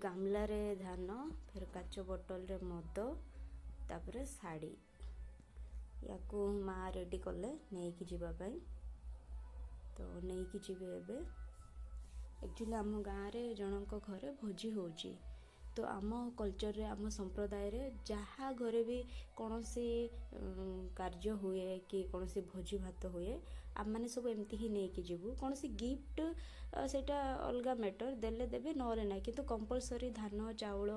ଗାମଲାରେ ଧାନ, ଫେର କାଚ ବୋଟଲରେ ମଦ, ତାପରେ ଶାଢ଼ୀ। ୟାକୁ ମା ରେଡ଼ି କଲେ ନେଇକି ଯିବା ପାଇଁ। ତ ନେଇକି ଯିବେ ଏବେ। ଆକ୍ଚୁଆଲି ଆମ ଗାଁରେ ଜଣଙ୍କ ଘରେ ଭୋଜି ହେଉଛି। ତ ଆମ କଲଚରରେ, ଆମ ସମ୍ପ୍ରଦାୟରେ ଯାହା ଘରେ ବି କୌଣସି କାର୍ଯ୍ୟ ହୁଏ କି କୌଣସି ଭୋଜି ଭାତ ହୁଏ, ଆମମାନେ ସବୁ ଏମିତି ହିଁ ନେଇକି ଯିବୁ। କୌଣସି ଗିଫ୍ଟ, ସେଇଟା ଅଲଗା ମ୍ୟାଟର୍, ଦେଲେ ଦେବେ, ନହେଲେ ନାହିଁ। କିନ୍ତୁ କମ୍ପଲସରି ଧାନ, ଚାଉଳ,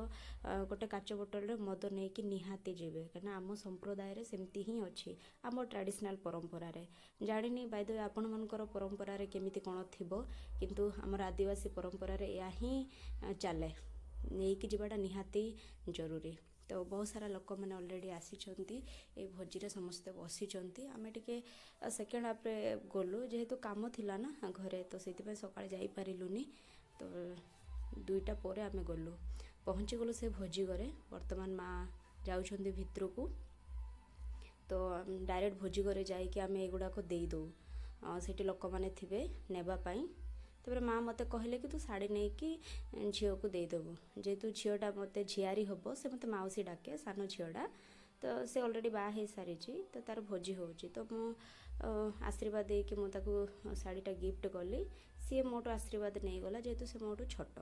ଗୋଟେ କାଚ ବୋଟଲରେ ମଦ ନେଇକି ନିହାତି ଯିବେ, କାହିଁକିନା ଆମ ସମ୍ପ୍ରଦାୟରେ ସେମିତି ହିଁ ଅଛି, ଆମ ଟ୍ରାଡ଼ିସନାଲ୍ ପରମ୍ପରାରେ। ଜାଣିନି ବାଇ ଦ we ଆପଣମାନଙ୍କର ପରମ୍ପରାରେ କେମିତି କ'ଣ ଥିବ, କିନ୍ତୁ ଆମର ଆଦିବାସୀ ପରମ୍ପରାରେ ଏହା ହିଁ ଚାଲେ। ନେଇକି ଯିବାଟା ନିହାତି ଜରୁରୀ। ତ ବହୁତ ସାରା ଲୋକମାନେ ଅଲରେଡ଼ି ଆସିଛନ୍ତି ଏଇ ଭୋଜିରେ, ସମସ୍ତେ ବସିଛନ୍ତି। ଆମେ ଟିକେ ସେକେଣ୍ଡ ହାଫ୍ରେ ଗଲୁ, ଯେହେତୁ କାମ ଥିଲା ନା ଘରେ, ତ ସେଇଥିପାଇଁ ସକାଳେ ଯାଇପାରିଲୁନି। ତ 2ଟା ପରେ ଆମେ ଗଲୁ, ପହଞ୍ଚିଗଲୁ ସେ ଭୋଜି ଘରେ। ବର୍ତ୍ତମାନ ମା ଯାଉଛନ୍ତି ଭିତରକୁ। ତ ଡାଇରେକ୍ଟ ଭୋଜି ଘରେ ଯାଇକି ଆମେ ଏଗୁଡ଼ାକ ଦେଇଦେଉ। ସେଠି ଲୋକମାନେ ଥିବେ ନେବା ପାଇଁ। ତାପରେ ମା ମୋତେ କହିଲେ କି ତୁ ଶାଢ଼ୀ ନେଇକି ଝିଅକୁ ଦେଇଦେବୁ। ଯେହେତୁ ଝିଅଟା ମୋତେ ଝିଆରୀ ହେବ, ସେ ମୋତେ ମାଉସୀ ଡାକେ, ସାନ ଝିଅଟା। ତ ସେ ଅଲରେଡ଼ି ବାହା ହେଇସାରିଛି, ତ ତାର ଭୋଜି ହେଉଛି। ତ ମୁଁ ଆଶୀର୍ବାଦ ଦେଇକି ମୁଁ ତାକୁ ଶାଢ଼ୀଟା ଗିଫ୍ଟ କଲି। ସିଏ ମୋଠୁ ଆଶୀର୍ବାଦ ନେଇଗଲା, ଯେହେତୁ ସେ ମୋଠୁ ଛୋଟ।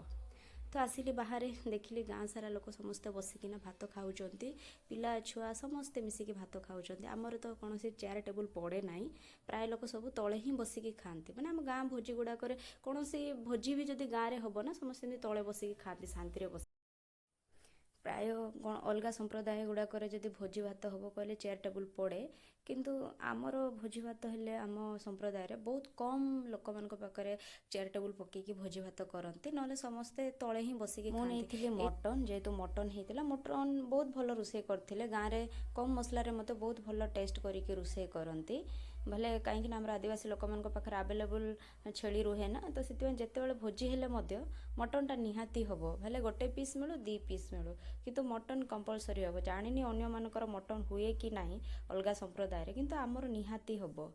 ତ ଆସିଲି ବାହାରେ, ଦେଖିଲି ଗାଁ ସାରା ଲୋକ ସମସ୍ତେ ବସିକିନା ଭାତ ଖାଉଛନ୍ତି। ପିଲା ଛୁଆ ସମସ୍ତେ ମିଶିକି ଭାତ ଖାଉଛନ୍ତି। ଆମର ତ କୌଣସି ଚେୟାର ଟେବୁଲ୍ ପଡ଼େ ନାହିଁ, ପ୍ରାୟ ଲୋକ ସବୁ ତଳେ ହିଁ ବସିକି ଖାଆନ୍ତି। ମାନେ ଆମ ଗାଁ ଭୋଜି ଗୁଡ଼ାକରେ, କୌଣସି ଭୋଜି ବି ଯଦି ଗାଁରେ ହେବ ନା, ସମସ୍ତେ ଏମିତି ତଳେ ବସିକି ଖାଆନ୍ତି, ଶାନ୍ତିରେ ବସି। ପ୍ରାୟ କ'ଣ ଅଲଗା ସମ୍ପ୍ରଦାୟ ଗୁଡ଼ାକରେ ଯଦି ଭୋଜି ଭାତ ହେବ କହିଲେ ଚେୟାର ଟେବୁଲ୍ ପଡ଼େ, କିନ୍ତୁ ଆମର ଭୋଜି ଭାତ ହେଲେ ଆମ ସମ୍ପ୍ରଦାୟରେ ବହୁତ କମ୍ ଲୋକମାନଙ୍କ ପାଖରେ ଚେୟାର ଟେବୁଲ୍ ପକେଇକି ଭୋଜି ଭାତ କରନ୍ତି। ନହେଲେ ସମସ୍ତେ ତଳେ ହିଁ ବସିକି। ମୁଁ ନେଇଥିଲି ମଟନ୍। ଯେହେତୁ ମଟନ୍ ହେଇଥିଲା, ମଟନ୍ ବହୁତ ଭଲ ରୋଷେଇ କରିଥିଲେ ଗାଁରେ। କମ୍ ମସଲାରେ ମୋତେ ବହୁତ ଭଲ ଟେଷ୍ଟ କରିକି ରୋଷେଇ କରନ୍ତି। ଭଲେ କାହିଁକିନା ଆମର ଆଦିବାସୀ ଲୋକମାନଙ୍କ ପାଖରେ ଆଭେଲେବୁଲ୍ ଛେଳି ରୁହେ ନା, ତ ସେଥିପାଇଁ ଯେତେବେଳେ ଭୋଜି ହେଲେ ମଧ୍ୟ ମଟନ୍ଟା ନିହାତି ହେବ। ହେଲେ ଗୋଟେ ପିସ୍ ମିଳୁ, ଦୁଇ ପିସ୍ ମିଳୁ, କିନ୍ତୁ ମଟନ୍ କମ୍ପଲସରି ହେବ। ଜାଣିନି ଅନ୍ୟମାନଙ୍କର ମଟନ୍ ହୁଏ କି ନାହିଁ ଅଲଗା ସମ୍ପ୍ରଦାୟରେ, କିନ୍ତୁ ଆମର ନିହାତି ହେବ।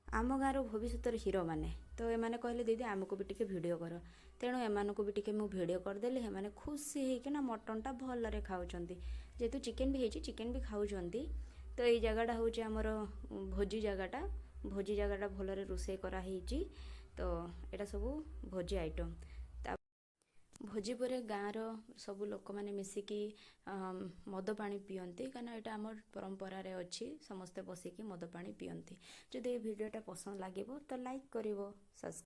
ଆମ ଗାଁର ଭବିଷ୍ୟତର ହିରୋମାନେ ତ ଏମାନେ କହିଲେ, "ଦିଦି, ଆମକୁ ବି ଟିକେ ଭିଡ଼ିଓ କର।" ତେଣୁ ଏମାନଙ୍କୁ ବି ଟିକେ ମୁଁ ଭିଡ଼ିଓ କରିଦେଲି। ଏମାନେ ଖୁସି ହେଇକିନା ମଟନ୍ଟା ଭଲରେ ଖାଉଛନ୍ତି। ଯେହେତୁ ଚିକେନ୍ ବି ହେଇଛି, ଚିକେନ୍ ବି ଖାଉଛନ୍ତି। ତ ଏଇ ଜାଗାଟା ହେଉଛି ଆମର ଭୋଜି ଜାଗାଟା। ଭୋଜି ଜାଗାଟା ଭଲରେ ରୋଷେଇ କରାହେଇଛି। ତ ଏଇଟା ସବୁ ଭୋଜି ଆଇଟମ୍। ତା ଭୋଜି ପରେ ଗାଁର ସବୁ ଲୋକମାନେ ମିଶିକି ମଦ ପାଣି ପିଅନ୍ତି, କାହିଁକିନା ଏଇଟା ଆମର ପରମ୍ପରାରେ ଅଛି। ସମସ୍ତେ ବସିକି ମଦ ପାଣି ପିଅନ୍ତି। ଯଦି ଏ ଭିଡ଼ିଓଟା ପସନ୍ଦ ଲାଗିବ ତ ଲାଇକ୍ କରିବ, ସବସ୍କ୍ରାଇବ୍